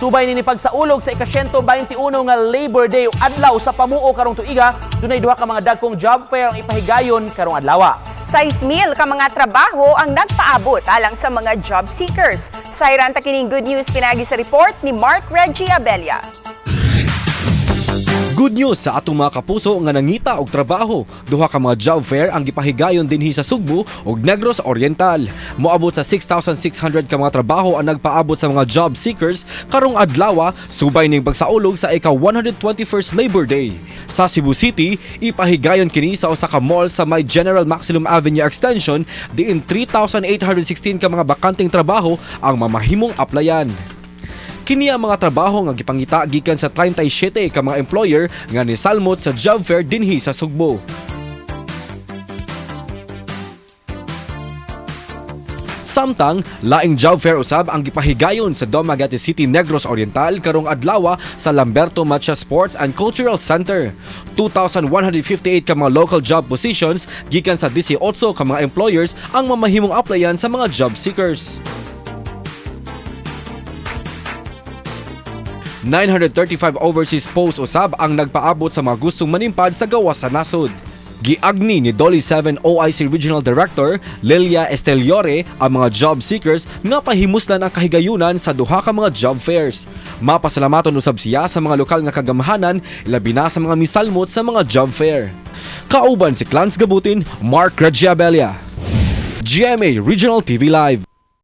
Subay nini pagsaulog sa ika-121 nga Labor Day o adlaw sa pamuo karong tuiga, dunay duha ka mga dagkong job fair ang ipahigayon karong adlaw. 6,000 ka mga trabaho ang nagpaabot alang sa mga job seekers. Sayran ta kining good news pinagi sa report ni Mark Reggie Abella. Good news sa atong mga kapuso nga nangita og trabaho. Duha ka mga job fair ang gipahigayon dinhi sa Sugbo ug Negros Oriental. Moabot sa 6,600 ka mga trabaho ang nagpaabot sa mga job seekers karong adlaw subay ning pagsaulog sa ika 121st Labor Day. Sa Cebu City, ipahigayon kini sa usa ka mall sa may General Maxilom Avenue Extension diin 3,816 ka mga bakanteng trabaho ang mamahimong applyan. Kini ang mga trabaho nga gipangita gikan sa 37 ka mga employer nga nisalmot sa job fair dinhi sa Sugbo. Samtang, laing job fair usab ang gipahigayon sa Dumaguete City, Negros Oriental karong adlaw sa Lamberto Macha Sports and Cultural Center. 2,158 ka mga local job positions gikan sa 18 ka mga employers ang mamahimong applyan sa mga job seekers. 935 overseas posts usab ang nagpaabot sa mga gustong manimpad sa gawas sa nasod. Giagni ni Dolly 7 OIC Regional Director Lilia Esteliore ang mga job seekers nga pahimuslan ang kahigayunan sa duha ka mga job fairs. Mapasalamaton usab siya sa mga lokal nga kagamhanan, labi na sa mga misalmot sa mga job fair. Kauban si Clans Gabutin, Mark Regiabelia. GMA Regional TV Live.